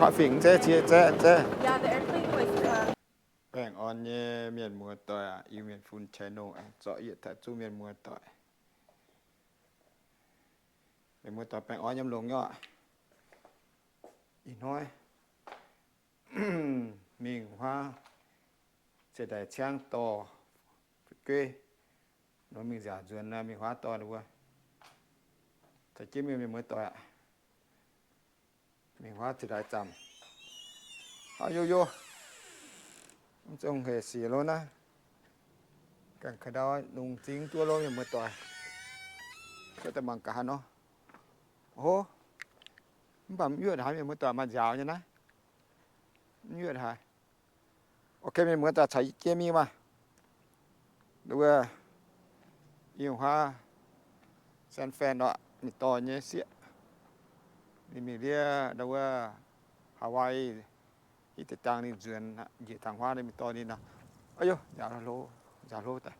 Faqv fingx zeiv, cie zeiv, zeiv. Baengh orn nyei mienh muoz doic aac, Iu-Mienh Fun channel aengx zorqv yietc taaih zuqc mienh muoz doic. Mienh muoz doic baengh orn yiem longx nyei oc. Ih hnoi mingh huaav ziouc daaih ciangv dorh fu'jueiv nor mingh nziaauc nzuonx, mingh huaav dorh ninh mbuo. Caux jienv mingh, mienh muoz doic aac. Mingh huaav ziouc daaih zaamc. Aa, yo yo. Mv zungh hec siec lo naaiv. Ganh ka'ndau lungh zingx duqv lo, mienh muoz doic. Kuv daaih mangc gaax haaix nor. Ov, mv baac mv yuoqv haaix, mienh muoz doic, maaih nziaaux nyei naaiv. Mv yuoqv haaix. Ok, mienh muoz doic, caux jienv mingh maah. Wuov, yiem huaav San Fran oc, mingh dorh nyei sieqv. Ninh mingh ndiev wuov Hawaii, hitv deix dangh ninh nzuonx njiec tangx huaav, ninh mingh dorh ninh nor. Aa yo, nziaaux hlo, nziaaux hlo daaih.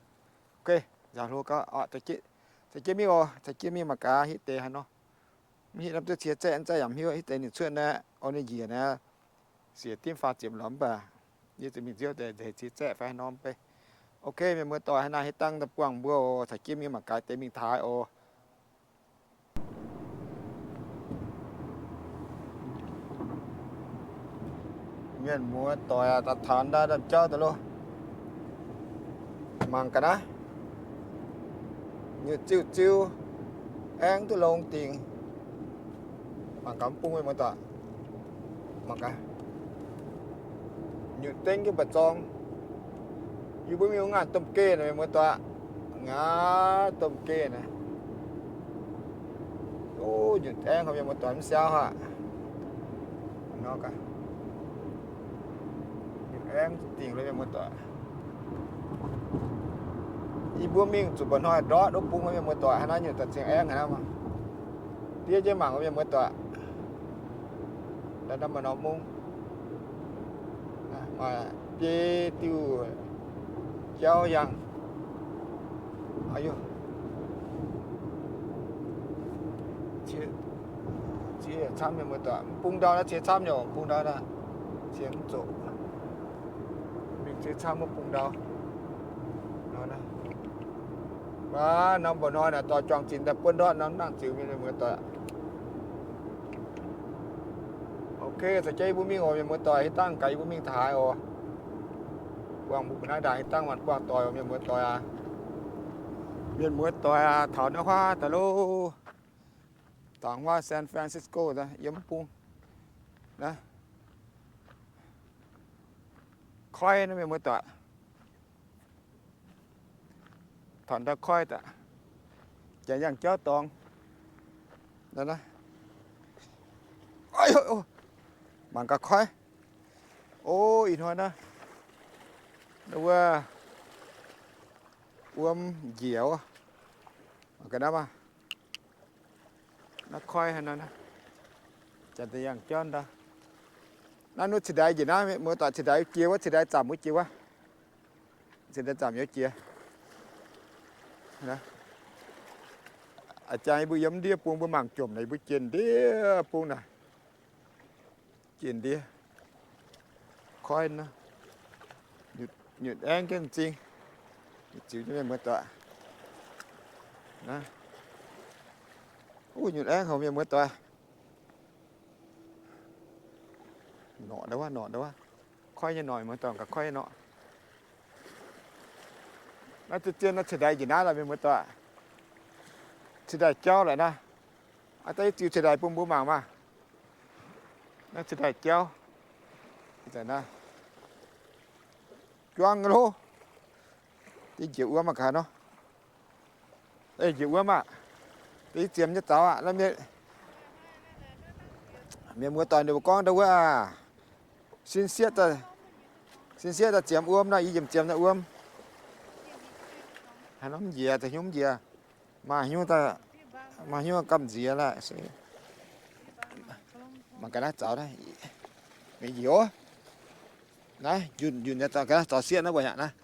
Ok, nziaaux hlo gau, caux jienv mingh oc, caux jienv mingh mangc gaax hitv deix haaix nor. Mv hitv hnamv duqv cie zaeqv, zaeqv yaac mv hiuv, hitv deix ninh cuotv naaiv, orn ninh njiec naaiv, siec dimv faah ziepc lorz mv baac yie zuqc mingh nziouv deix nzeix cie zaeqv fai haaix nor mv bei. Ok, mienh muoz doic, hnangv naaiv hitv dangh daaih buangh mbuo oc, caux jienv mingh mangc gaax deix mingh taux haaix oc. Mienh muoz doic aac, daaih taux ndau ndamv jauv daaih loh. Mangc gaax naaiv, nyutc ziuv ziuv, aengx duqv longx dingc. Mangc gaax mv bung, mienh muoz doic. Mangc gaax, nyutc dengv jienv mba'zorng. Yie mbuo mingh wuov ngaanc domh geh naaic, mienh muoz doic, ngaanc domh geh naaic. Ov, nyutc aengv, mienh muoz doic, mv siauv haic. Nor gaax, nyutc aengv dingc lo, mienh muoz doic. Yie mbuo mingh zuqc mba'hnoi ndortv wuov bung, mienh muoz doic, hnangv naaiv nyutc daaih ziangh aengv haic aqv. Diev jienv mangc, mienh muoz doic. Ndau naaiv maaih norm mungv, maaih biei diuh jauv yangh. Aa yo, cie camv, mienh muoz doic. Mv bung ndau naaiv cie camv nyei, mv bung ndau naaiv cie mv zoqc. Mingh cie camv wuov bung ndau. Aav, norm mba'hnoi naaic dorh juang-zinx daaih buonv ndortv norm nangh ziux, mienh muoz doic. Ok, caux jienv yie mbuo mingh oc, mienh muoz doic, hitv dangh gaax yie mbuo mingh taux haaix oc. Buangh mbuo mbu'naaiv ndaangc hitv dangh maanc buangh doic oc, mienh muoz doic aac. Mienh muoz doic aac, taux naaiv huaav daaih loh. Taux huaav San Francisco daaih yiem mv bung naaiv. Koiv naaiv, mienh muoz doic. Taux ndau koiv daaih, janx yangh jauv dorngx. Mangc gaax koiv. O, ih hnoi naaiv, wuov, wuom njiec wuov. Mangc gaax naaiv maah. Naaiv koiv haaix nor naaiv, janx daaih yangh jauv ndau. Naaiv nuv ciex ndaix njiec naaiv, muoz-doic, ciex ndaix jiex wuov, ciex ndaix zaamc wuov jiex wuov. Ciex ndaix zaamc youz jiex. A'jang yie mbuo yiem ndiev bung mbuo mangc jomc naaic, yie mbuo jiex ndiev bung naaic. Jiex ndiev. Koiv naaiv, nyutc aengv jienv m'zing. Ziux jienv mienh muoz-doic. Wuov nyutc aengv haic mienh muoz-doic. Norqc ndau wuov, norqc ndau wuov. Koiv nyei norqc, muoz-doic, gaax koiv nyei norqc. Naaiv zien zien naaiv ciex ndaix njiec naaiv lorqc mienh muoz-doic. Ciex ndaix jauv lorqc naaiv. Aa, daaih yie ziux ciex ndaix bun mbuo mangc maah. Naaiv ciex ndaix jauv. Juang loh. Deix njiec wuom aqv gaax nor. Njiec wuom aqv. Deix ziemx nyei zaux aqv. Mienh muoz-doic ninh mbuo gorngv ndau wuov, sin sieqv, sin sieqv daaih ziemx wuom nor, yie yiemc ziemx daaih wuom. Haaix norm njiec, daaih hnyouv njiec. Maaih hnyouv, maaih hnyouv gamh nziex laaih. Mangc gaax naaiv zaux naaiv, mingh njiec wuov. Naaiv njunh njunh nyei zaux, gaax zaux sieqv naaiv mbuo yaac naaiv.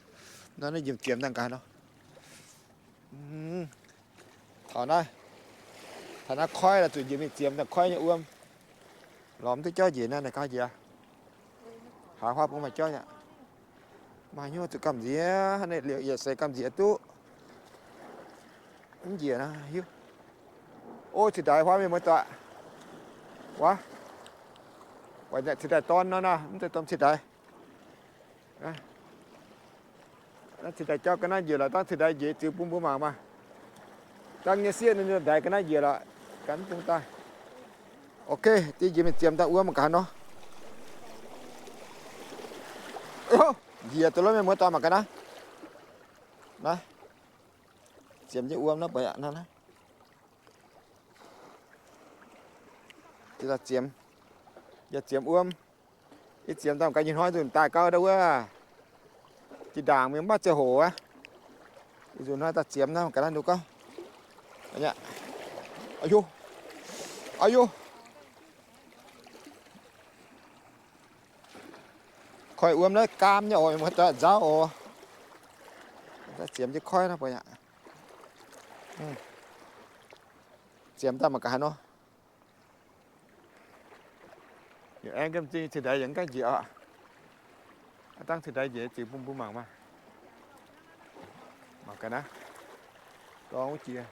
Nor naaiv yiemc ziemx daaih gaax nor. Taux naaiv, taux naaiv koiv laaix zuqc njiec mingh ziemx daaih koiv nyei wuom. Lorz mv duqv jauv njiec naaiv, naaiv gauh njiec. Haaix huaav bung maaih jauv aqv. Maaih hnyouv zuqc gamh nziex, hnangv naaiv liouc yietc seix gamh nziex duqv. Mv njiec naaiv hiuv. O, ciex ndaix huaav mienh muoz-doic. Wuov, ciex ndaix dorn nor naaiv, mv zeiz dorn, ciex ndaix. Ciex ndaix jauv ga'naaiv njiec lorqc, dangh ciex ndaix njiec ziux bun mbuo mangc maah. Dangh nyei sieqv ninh ndaix ga'naaiv njiec lorqc, gan bung daaih. Ok, diev njiec mingh ziemx daaih wuom ga'haaix nor. Njiec duqv lov mienh muoz-doic mangc ga'naaiv. Naaiv, ziemx jienv wuom naaiv, naaiv, naaiv. Ziemx, yaac ziemx wuom. Ih ziemx daaih mangc gaax, ih hnoi nzunc daaih gau ndau wuov, jiex ndaangc mingh mv baac ziangh hoc aqv. Ih nzunc hnoi daaih ziemx naaiv mangc gaax naaiv nduqc gauh. Aa, koiv wuom naaiv gaam nyei oc, mienh muoz-doic, nzauv oc. Ziemx jienv koiv naaiv, ziemx daaih mangc gaax haaix nor. Yaac aengx gamh zingh ciex ndaix yaac mv gaengh njiec oc. Dangh ciex ndaix njiec ziux bun mbuo mangc maah. Mangc gaax naaiv. Dorng wuov jiex.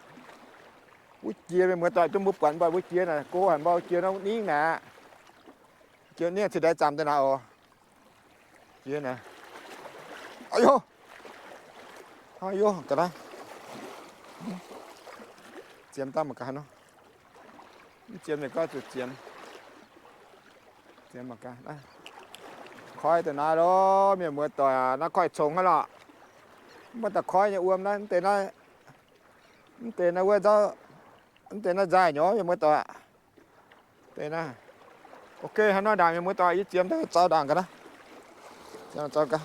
Wuov jiex mienh muoz-doic, duqv mbuo buatc mbuo wuov jiex naaic, go haic, mbuo jiex nor ningv naaic. Jiex ningv ciex ndaix zaamc daaih naaic oc. Jiex naaic. Aa, ga'naaiv. Ziemx daaih mangc gaax nor. Mv ziemx mienh gorngv zuqc ziemx. Ziemx mangc gaax. Koiv daaih naaiv lorqc, mienh muoz-doic aac, naaiv koiv congx hnangv lorqc. Mv baac daaih koiv nyei wuom naaiv, mv deix naaiv, mv deix naaiv wuov nzauv, mv deix naaiv nzaaih nyei, mienh muoz-doic. Deix naaiv. Ok, hnangv nor ndaangc mienh muoz-doic, yie ziemx daaih zaux ndaangc gaax naaiv. Zaux gaax.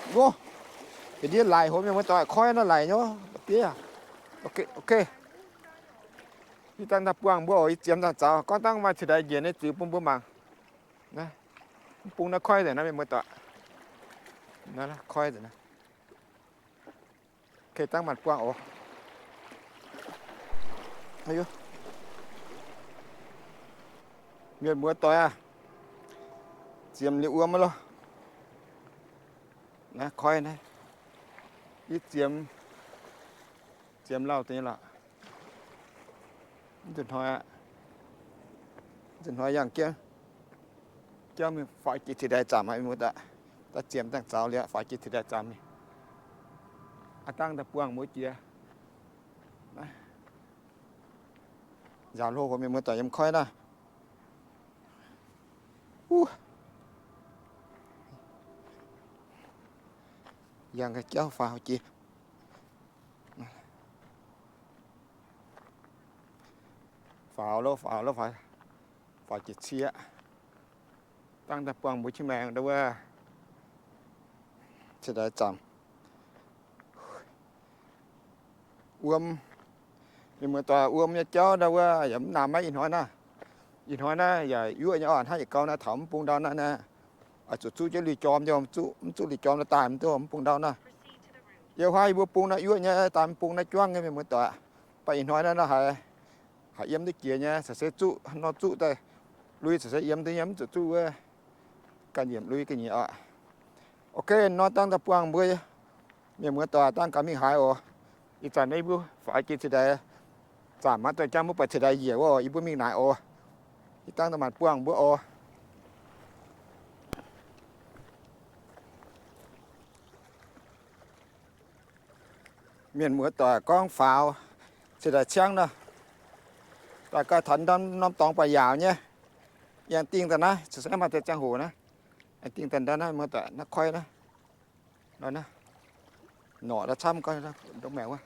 Nqoh, ga'ndiev laic hoc mienh muoz-doic, koiv naaiv laic nyei, biev. Ok, yie dangh daaih buangh mbuo oc, yie ziemx daaih zaux, gorngv dangh maaih ciex ndaix njiec nyei ziux bun mbuo mangc. Mv bung naaiv koiv nzengc naaiv mienh muoz-doic. Koiv nzengc naaiv. Dangh maanc buangh oc. Mienh muoz-doic aah, ziemx liuz wuom loh. Naaiv koiv naaiv, yie ziemx, ziemx lauh deix nyei lorqc. Nzunc hnoi aqv, nzunc hnoi yangh jienv, jauv mingh faaux jiex ciex ndaix zaamc aqv, mienh muoz-doic. Daaih ziemx dangh zaux liuz faaux jiex ciex ndaix zaamc mingh. Aav dangh daaih buangh mbuo jiex. Nzaaux hlo mienh muoz-doic yiem koiv naaiv. Yangh jauv faaux jiex. Faaux loh, faaux loh, faaux jiex ciex. Dangh daaih buangh mbuo qiex maengx ndau wuov ciex ndaix zaamc. Wuom, mienh muoz-doic, wuom nyei jauv ndau wuov yaac mv naaic maiv ih hnoi naaiv. Ih hnoi naaiv yaac yuoqv nyei oc, hnangv yietc gau naaiv taux mv bung ndau naaiv naaiv, oix zuqc zuqv jienv lui jorm, mv zuqv lui jorm daaih mv duqv mv bung ndau naaiv. Yiem huaav yie mbuo bung naaiv yuoqv nyei, daaih mv bung naaiv juangv nyei mienh muoz-doic. Mv baac ih hnoi naaiv nor haiz, haiz yiem duqv jiex nyei, caux se zuqv nor zuqv daaih lui, caux se yiem duqv nyei, mv zuqc zuqv wuov ganh yiemc lui ganh nyei oc. Ok, nor dangh daaih buangh mbuo mienh muoz-doic dangh gaax mingh haaix oc. Ih zanc naaiv yie mbuo faaux jiex ciex ndaix zaamc maiv dongh jangv mbuo buatc ciex ndaix njiec wuov, yie mbuo mingh naaic oc. Ih dangh daaih maanc buangh mbuo oc. Mienh muoz-doic gorngv faaux ciex ndaix ciangv nor, daaih gauh taux norm dorngx buatc yaauc nyei. Yangh dingh daaih naaiv, caux se maaih deix ziangh hoc naaiv, yangh dingh daaih ndau naaiv, muoz-doic, naaiv koiv naaiv, norqc daaih camv gau, ndongc maengx wuov,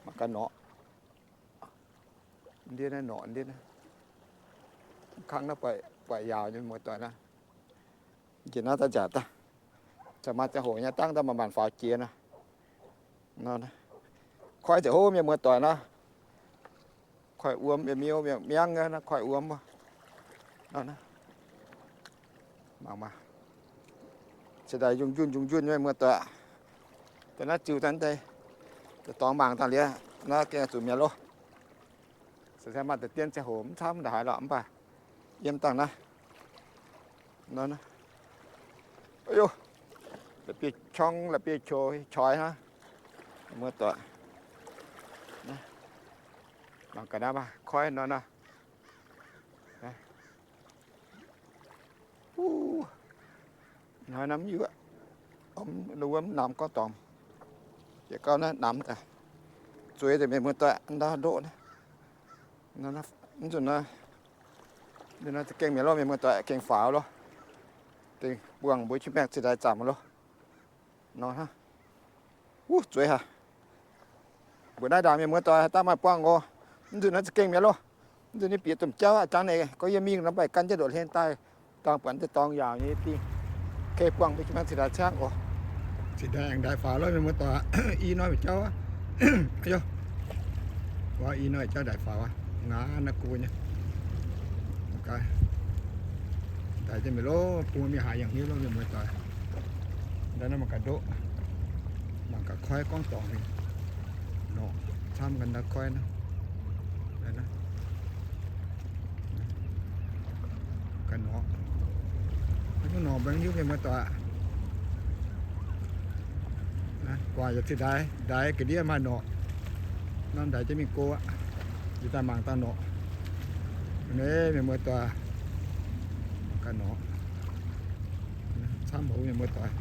mangc gaax norqc. Ndiev naaiv norqc ndiev naaiv. Kangv naaiv buatc yaauc nyei, muoz-doic naaiv. Njiec naaiv daaih nziaauc daaih. Caux maaih ziangh hoc nyei dangh daaih maanc maanc faaux jiex nor. Koiv nzengc hov mienh muoz-doic nor. Koiv wuom mi'aqv, miangv naaiv koiv wuom. Mangc maah, ciex ndaix njunc njunh njunc njunh mienh muoz-doic. Daaih naaiv ziux daaih deix, daaih dorngx mangc dangh liuz, naaiv gengh zuqc mi'aqv loh. Se maaih deix dien ziangh hoc mv camv ndaaih haaix lorqc, mv baac yiem dangh naaiv. Nor, nor. Ov, la'bieiv-qorng, la'bieiv-qoix, qoix hnangv. Muoz-doic, mangc gaax naaiv, koiv nor nor. Hnoi naaiv mv yuoqc, wuov mv namx gorngv dorngx. Jiex gauh naaiv namx daaih, zueiz deix mienh muoz-doic, ndau ndoqv naaiv. Mv nzunc naaiv, nzunc naaiv za'gengh mi'aqv loh mienh muoz-doic, gengh faaux loh. Dingh buangh mbuo qiex maengh ciex ndaix zaamc loh. Nor hnangv. Wuov zueiz haic. Mbuox naaiv ndaangc mienh muoz-doic, daaih maaih buangh oc. Mv nzunc naaiv za'gengh mi'aqv loh. Mv nzunc ninh bieqc domh jauv aqv, jangx naaic gorngv yie mingh nor mv baac gan jienv ndoqc hlen daaih, dangh buatc deix dorngx yaauc nyei dingh. Kei buangh mbuo qiex maengh ciex ndaix ciangv oc. Ciex ndaix aengx ndaix faaux loh mienh muoz-doic, i norm jauv aqv. Wuov i norm jauv ndaix faaux aqv, ngaanc naaiv go nyei. Ndaix jienv mi'aqv loh, bun mienh haaix yangh hnyouv loh mienh muoz-doic. Ndau naaiv mangc gaax ndoqv, mangc gaax koiv gorngv dorngx mingh. Norqc camv ga'naaiv koiv naaiv. Ga'norqc, norqc mbaengx hiuv mienh muoz-doic. Guangc yaac ciex ndaix, ndaix ga'ndiev maaih norqc. Norm ndaix jienv mingh go aqv. Yie daaih mangc dangh norqc. Naaiv mienh muoz-doic, ga'norqc camv haic mienh muoz-doic.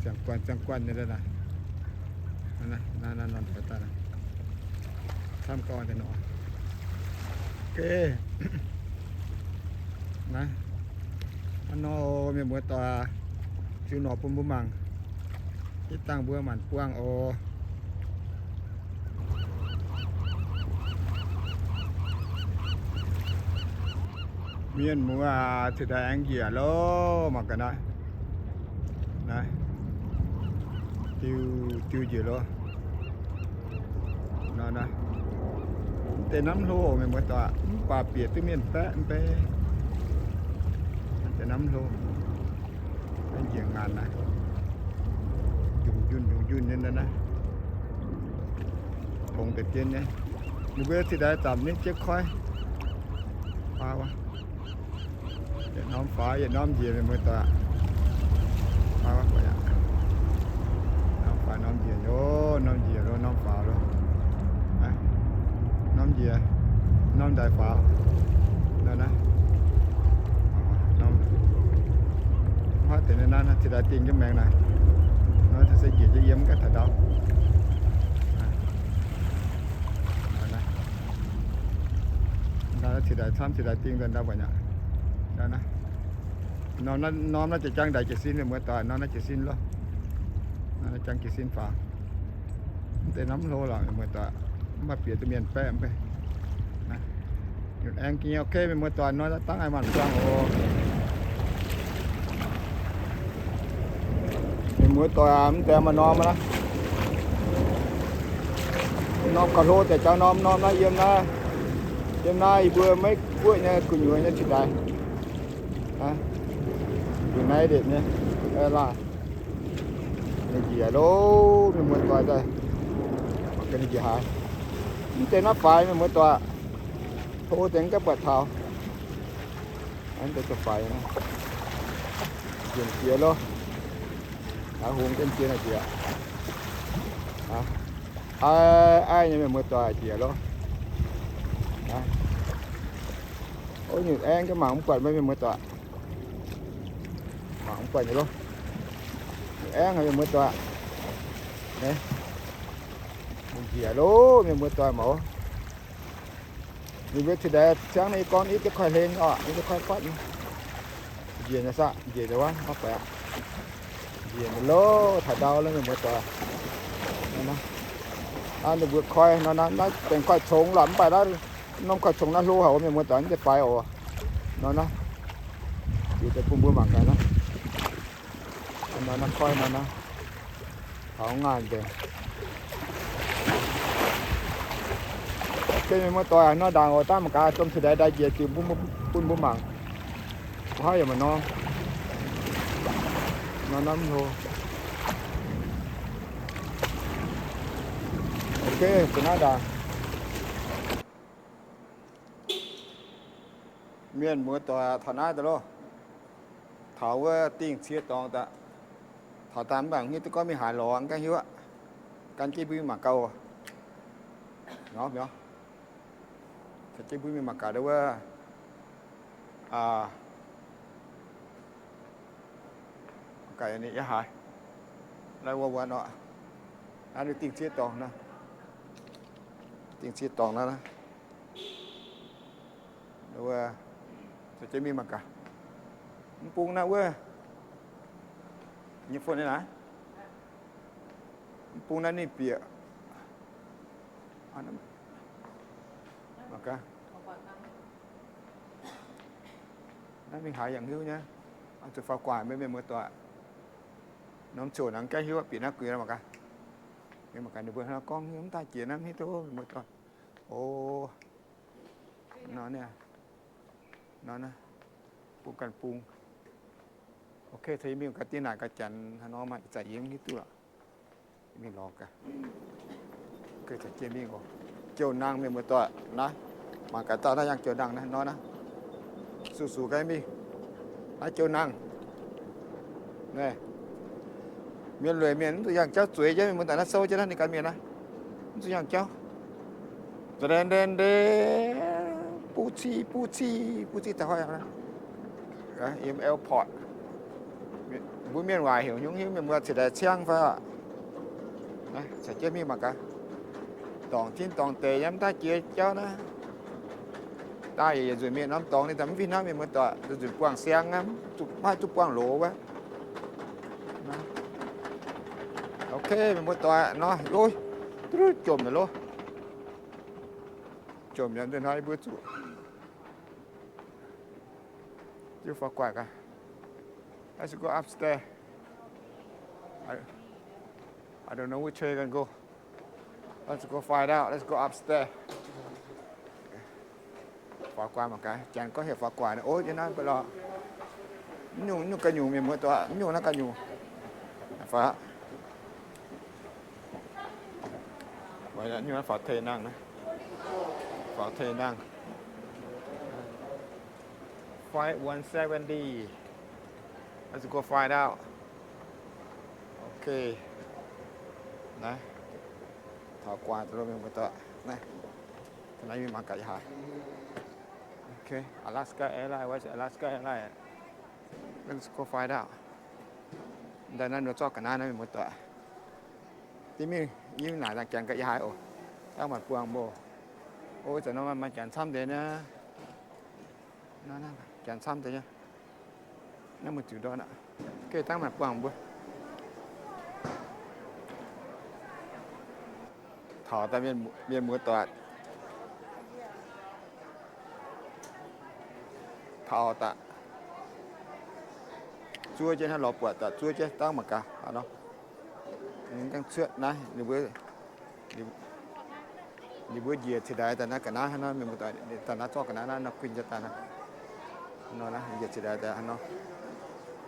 Ziangh guanh ziangh guanh nyei naaiv. Camv gauh deix norqc. Naaiv, hnangv nor mienh muoz-doic, ziux norqc bun mbuo mangc. Hitv dangh mbuo maanc buangh oc. Mienh muoz aac, ciex ndaix aengx njiec loh, mangc gaax naaiv. Naaiv, diuh, diuh njiec loh. Nor naaiv, mv deix namv hlo mienh muoz-doic, mv baac bieqc duqv mienh baeqv mv bei. Mv deix namv hlo, njiec ngaanc naaiv, njunc njunh njunc njunh nyei naaiv, tongx deix dien nyei. Ninh mbuo ciex ndaix zaamc nyei jienv koiv. Yietc norm faaux yietc norm njiec mienh muoz-doic. Norm faaux norm njiec, norm njiec lo, norm faaux lo. Norm njiec, norm ndaix faaux. Naaiv, mv haih deix naaiv, ciex ndaix dingh jienv maengx naaiv. Nor se njiec jienv yiem mv gaengh taux ndau. Ciex ndaix camv, ciex ndaix dingh ndau mbuo aqv. Norm naaiv jiex jangv ndaix jiez sin mienh muoz-doic, norm naaiv jiez sin loh. Norm naaiv jangv jiez sin faaux. Mv deix norm hlo lorqc mienh muoz-doic, mv baac bieqc duqv mienh baeqv mv bei. Nyutc aengx gengh ok mienh muoz-doic, nor dangh aengx maanc buangh oc. Mienh muoz-doic aac, mv deix maaih norm naaiv. Norm gauh hlo deix jangx norm, norm naaiv yiem naaiv, yiem naaiv yie mbuo Meiv Guoqv nyei gu'nyuoz nyei ciex ndaix. United nyei, laah, njiec loh mienh muoz-doic daaih. Mangc gaax ninh njiec haaix. Mv deix naaiv faix mienh muoz-doic, hlo deix mv gaengh buatc taux. Mv deix faix, njiec jiex loh. Hungh jienv jiex njiec. Aiv, aiv nyei mienh muoz-doic, njiec loh. Ov, nyutc aengv jienv mangc mv buatc maiv mienh muoz-doic. Mangc mv buatc nyei loh. Nyutc aengv haic mienh muoz-doic. Njiec loh mienh muoz-doic maux. Ninh mbuo ciex ndaix ciangv naaiv gorngv i jienv koiv-hlen oc, i jienv koiv-fatv. Njiec nyei saah, njiec nyei wuov, njiec loh, taux ndau loh mienh muoz-doic. Ninh mbuo koiv nor naaiv, naaiv dengx koiv congx lorqc mv baac naaiv norm koiv congx naaiv hlo haic mienh muoz-doic, mv zeiz faix oc. Nor naaiv, bun mbuo mangc gaax naaiv. Nor naaiv koiv nor naaiv, taux ngaanh deix. Mienh muoz-doic, nor ndaangc oc, dangh mangc gaax domh ciex ndaix ndaix njiec diuc bun mbuo mangc. Mbuo hnangv yaac maaih norm, norm hlo. Ok, ga'naaiv ndaangc. Mienh muoz-doic, taux naaiv daaih loh. Taux wuov dingh cie dorngx daaih. Taux daaih mv baac hiuv duqv gorngv mingh haaix lorz mv gaengh hiuv aqv. Gan jienv mbuo mingh mangc gaax oc. Caux jienv mbuo mingh mangc gaax wuov, gaax ninh yiem haaix. Naaiv wuov wuov nor, naaiv dingh cie dorngx naaiv. Dingh cie dorngx naaiv. Caux jienv mingh mangc gaax. Mv bung naaiv wuov, nyei phone naaiv, mv bung naaiv ninh bieqc. Mangc gaax. Naaiv mingh haaix yaac hiuv nyei. Zuqc faaux guaax mienh muoz-doic. Norm ziouc nangv gaengh hiuv bieqc naaiv guix mangc gaax. Mingh mangc gaax ninh mbuo hnangv gorngv hiuv mv daaih jiex naaiv mv hiuv duqv muoz-doic. O, nor, nor naaiv, bung ganh bung. Ok, caux yie mingh gaax dingh naaic gaax janx haaix nor maaih ih zanc yie mv hiuv duqv lorqc. Mingh lorz gaax. Caux jienv mingh oc. Jiou nangh mienh muoz-doic naaiv. Mangc gaax dauh naaiv yangh jiou nangh naaiv nor naaiv. Sux sux gaax mingh. Naaiv jiou nangh. Naaiv, mienh lueic mienh mv zuqc yangh jauv zueiz jienv mienh muoz-doic naaiv souv jienv naaiv ninh ganh mienh naaiv. Mv zuqc yangh jauv. Nde nde nde, buv civ buv civ buv civ daaih hnoi aqv. Yiem airport. Mbuo mienh waaic heuc nyungc hiuv mienh muoz ciex daix ciangv fai oc. Caux jienv mingh mangc gaax. Dorngc tin dorngc deix yiem daaih jiex jauv naaiv. Daaih yietc nzunc mienh norm dorngx ninh daaih mv fih hnangv mienh muoz-doic, nzunc buangh siang aqv, mv haih duqv buangh loz wuov. Ok, mienh muoz-doic nor, ov, duqv jomc nyei loh. Jomc nyei, hnoi mbuo zuqc jiu faaux guaax gaax. Let's go upstairs. I, I don't know which way we can go. Let's go find out. Let's go upstairs. Faaux guaax mangc gaax, janx gorngv heuc faaux guaax. Ov, yie naaiv ba'lorqc. Mv nyungc, mv nyungc ga'nyungc mienh muoz-doic, mv nyungc naaiv ga'nyungc. Faaux, nyungc naaiv faaux tei nangh naaiv. Faaux tei nangh. Five one seventy. Let's go find out. Ok. Naaiv, taux guaax daaih loh mienh muoz-doic. Naaiv, naaiv mingh mangc gaax yiem haaix. Ok, Alaska Airlines, what's Alaska Airlines? Let's go find out. Ndaaih naaiv nor zorqv ga'naaiv naaiv mienh muoz-doic. Diev mingh, yie mingh naaic dangh janx gaax yiem haaix oc. Dangh maanc buangh mbuo. O, ih zanc nor maaih janx camv deix naaiv. Janx camv deix nyei. Naaiv mbuo ziux ndortv aqv. Geh dangh maanc buangh mbuo. Taux daaih mienh muoz-doic. Taux daaih zuov jienv hnangv lorz buatc daaih zuov jienv dangh mangc gaax hnangv nor. Ninh gaengh cuotv naaiv, ninh mbuo, ninh mbuo njiec ciex ndaix daaih naaiv ga'naaiv hnangv nor, mienh muoz-doic, daaih naaiv zorqv ga'naaiv naaiv nor guinh jienv daaih naaiv. Nor naaiv njiec ciex ndaix daaih hnangv nor.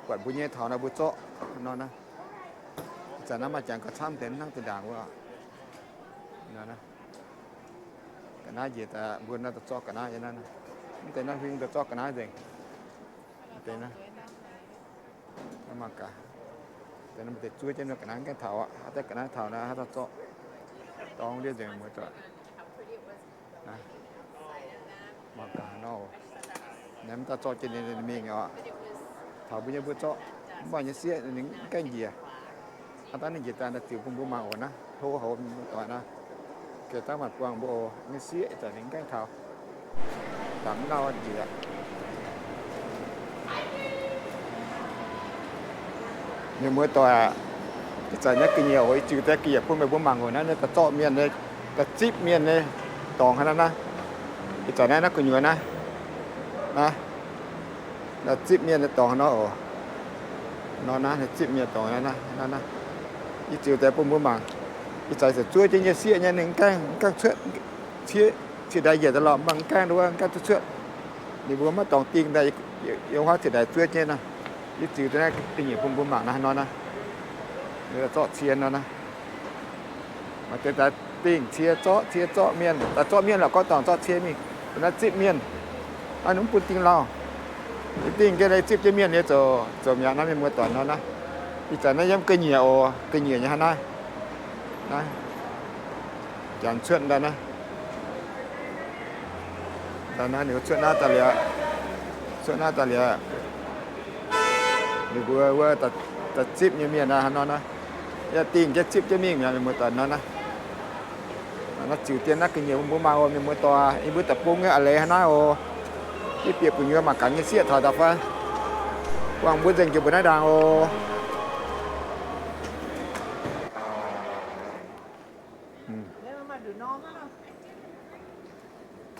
Buatc mbuo nyei taux naaiv mbuo zorqv nor naaiv. Ih zanc naaiv maaih janx gauh camv deix hnangv zinh ndaangc wuov. Ga'naaiv njiec daaih mbuo naaiv daaih zorqv ga'naaiv yiem naaiv. Mv deix naaiv huing daaih zorqv ga'naaiv nzengc. Mv deix naaiv. Mangc gaax. Deix naaiv mbuo deix zuov jienv ga'naaiv gaengh taux aqv. Haaix dauh ga'naaiv taux naaiv haaix dauh zorqv. Dorngx ndiev nzengc muoz-doic. Mangc gaax nor, naaiv mv daaih zorqv jienv ninh mingh oc. Taux mbuo nyei mbuo zorqv, mv baac nyei sieqv ninh mv gaengh njiec. Aav dangh ninh njiec daaih naaiv ziux bun mbuo mangc oc naaiv, hlo houc mienh muoz-doic naaiv. Geh dangh maanc buangh mbuo oc, nyei sieqv ih zanc ninh mv gaengh taux. Dangh mv lauh njiec. Mienh muoz-doic aac, ih zanc naaiv ga'nyiec oc, ih ziux daaih ga'nyiec bun meih mbuo mangc oc. Naaiv da'zorqv mienh nyei, da'zipv mienh nyei dorngx hnangv naaiv. Ih zanc naaiv naaiv gu'nyuoz naaiv, naaiv, da'zipv mienh nyei dorngx nor oc. Nor naaiv, da'zipv mienh dorngx naaiv, naaiv, naaiv. Ih ziux daaih bun mbuo mangc. Ih zanc ziouc zuov jienv nyei sieqv nyei, ninh mv gaengh, mv gaengh cuotv, ciev, ciex ndaix njiec daaih lorqc, mv baac mv gaengh nduov, mv gaengh cuotv cuotv. Ninh mbuo maiv dorngx dingh daaih, yiem huaav ciex ndaix zuov jienv naaiv. Ih ziux daaih naaiv ga'nyiec bun mbuo mangc naaiv nor naaiv. Ninh zorqv cie nor naaiv. Maaih deix daaih dingh cie zorqv, cie zorqv mienh, daaih zorqv mienh lorqc, gorngv dorngc zorqv cie mingh. Naaiv zipv mienh. Naaiv ninh mv bun dingh lauh. Dingh jienv naaiv zipv jienv mienh nyei zoux, zoux mi'aqv naaiv mienh muoz-doic nor naaiv. Ih zanc naaiv yiem ga'nyiec oc, ga'nyiec nyei hnangv naaiv. Naaiv janx cuotv daaih naaiv. Daaih naaiv ninh cuotv naaiv daaih liuz, cuotv naaiv daaih liuz, ninh mbuo wuov daaih zipv nyei mienh naaiv hnangv nor naaiv. Yaac dingh jienv zipv jienv mingh mi'aqv mienh muoz-doic nor naaiv. Naaiv ziux dien naaiv ga'nyiec mbuo mangc oc mienh muoz-doic, yie mbuo deic-bung nyei a'leiz hnangv naaiv oc. Yie bieqc gu'nyuoz mangc gaax nyei sieqv taux daaih fai. Buangh mbuo nzengc jiex mbuo naaiv ndaangc oc.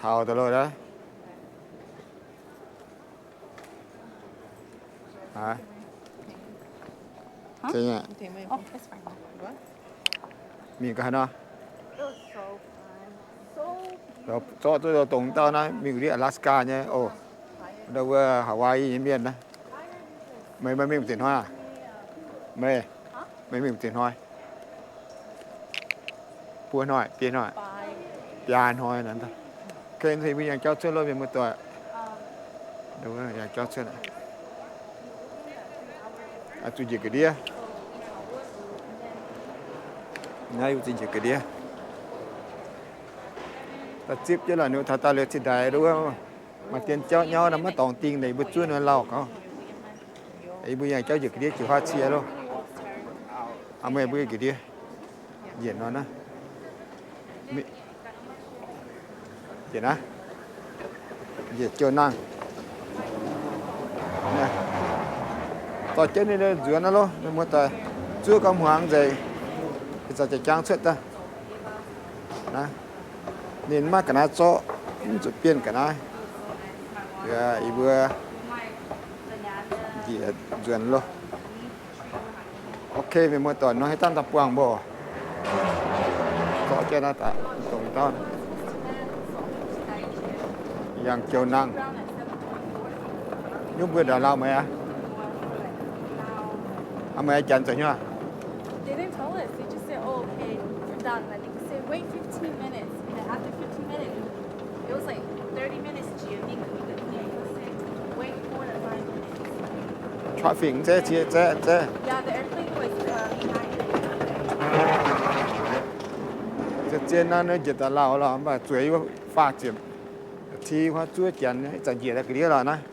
Taux daaih loh. Mingh ga'haaix nor? Zorqv duqv dongh dauh naaiv mingh ndiev Alaska nyei oc. Ndau wuov Hawaii nyei mienh naaiv. Meih, meih mingh wuov deix hnoi aac? Meih, meih mingh wuov deix hnoi? Buo hnoi, biei hnoi? Biaa hnoi naaiv. Kei mbuo yangh jauv cuotv loh mienh muoz-doic. Yangh jauv cuotv. Zuqc njiec ga'ndiev. Naaiv zuqc njiec ga'ndiev. Daaih zipv jienv lorqc, ninh taux daaih liuz cingx daaih nduov, maaih dien jauv nyauv naaiv maiv dorngx dingh, yie mbuo zuov ninh lauh gauh. Yie mbuo yangh jauv njiec ga'ndiev jiez huaav cie loh. Aa, meih mbuo njiec ga'ndiev. Njiec nor naaiv. Njiec naaiv. Njiec jiouh nangh. Dorh jienv ninh nzuonx naaiv loh, mienh muoz-doic, zuov gauh hmuangx nzengc. Ih zanc jaa-jangv cuotv daaih. Ninh maiv ga'naaiv zorqv, mv zuqc bienh ga'naaiv. Yie mbuo njiec nzuonx loh. Ok, mienh muoz-doic, nor haaix zanc daaih buangh mbuo. Zorqv jienv naaiv daaih, dongh dauh yangh jiouh nangh. Nyungc mbuo ndongc lauh meih aqv? Aa, meih janx zoux hnyouv? They didn't tell us. They just said, "Oh, okay, we're done." I think they said, "Wait fifteen minutes." And then after fifteen minutes, it was like thirty minutes. Traffic mv zeiz, cie zeiz, zeiz. Yeah, the airplane was, uh, behind. Zien zien naaiv njiec daaih lauh lorqc, mv baac zueiz yie faah ziepc ti huaav zuov janx, ih zanc njiec daaih ga'ndiev lorqc naaiv.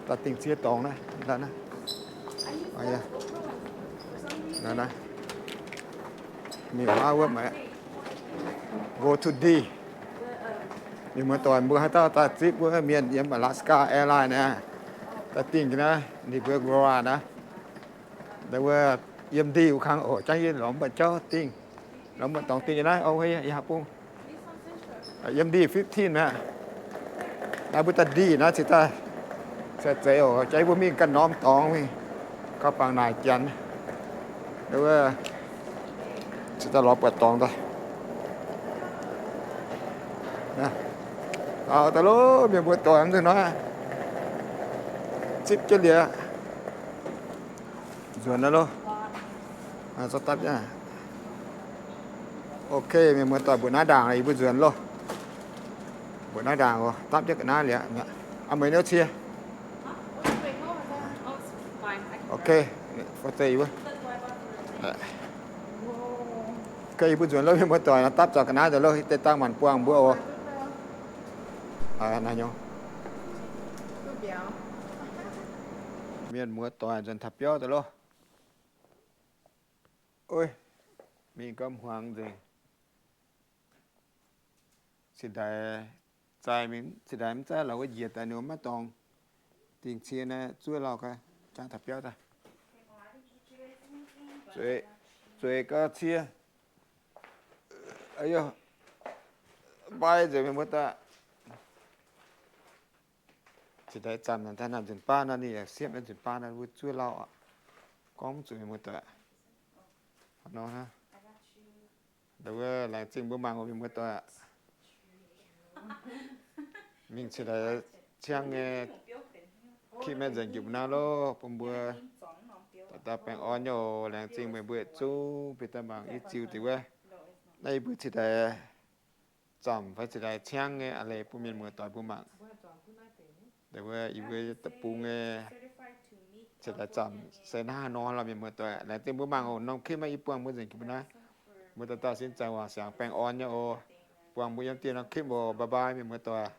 Daaih dingh cie dorngx naaiv. Mingh huaav wuov maah, go to D. Mienh muoz-doic, mbuo haaix dauh daaih zipv wuov mienh yiem Alaska Airlines naaiv, daaih dingh naaiv ninh mbuo Aurora naaiv. Wuov yiem D wuov kang oc, jangv yie lorz mv buatc jauv dingh, lorz mv buatc dorngx dingh naaiv oc, yie haaix bung. Yiem D fifteen naaiv. Naaiv mbuo daaih D naaiv cingx daaih, cingx zeiz oc, jangv yie mbuo mingh ganh norm dorngx mingh, gauh bangc naaic janx. Wuov cingx daaih lorz buatc dorngx daaih. Auv, daaih loh, mienh mbuo doic mv nzunc nor, zipv jienv liuz, nzuonx naaiv loh. Ok, mienh muoz-doic, mbuoqc naaiv ndaangc, yie mbuo nzuonx loh. Mbuoqc naaiv ndaangc oc, dapv jienv ga'naaiv liuz. Aa, meih niouv cie. Ok, for sale wuov. Kei yie mbuo nzuonx loh, mienh muoz-doic, dapv zaux ga'naaiv nzuonx loh, deix dangh maanc buangh mbuo oc. Mienh muoz-doic, nzuonx taux biauv daaih loh. Mingh gau hmuangx nzengc. Cingx daaih zaih mingh, cingx daaih mv zaih lorz wuov njiec daaih ninh maiv dorngx. Dingh cie naaiv zuov lauh gau, jangv taux biauv daaih. Zueiz gau cie. Mbai nzengc mienh muoz-doic. Cingx daaih zanc naaiv nzunc baav nor, ninh yaac siepv naaiv nzunc baav nor, mbuo zuov lauh aqv. Gorngv mv zuqc mienh muoz-doic. Nor, wuov laengz zingh mbuo mangc oc mienh muoz-doic. Mingh cingx daaih ciangv nyei, kipv maiv nzengc jiex mbuo naaiv loh, bun mbuo daaih baengh orn nyei oc. Laengz zingh meih mbuo yietc zungv bieqc daaih mangc yie ziux deix wuov. Naaiv yie mbuo cingx daaih zamc fai cingx daaih ciangv nyei a'leiz bun mienh muoz-doic mbuo mangc. Yie mbuo deic-bung nyei, se laaix zanc se hnangv haaix nor lorqc, mienh muoz-doic. Laengz zingh mbuo mangc oc. Norm คลิป naaiv yie buangh mbuo nzengc jiex mbuo naaiv. Mbuo dauh dauh sin zaangc waac siangx baengh orn nyei oc. Buangh mbuo yiem dieh norm คลิป oc. Bye bye, mienh muoz-doic.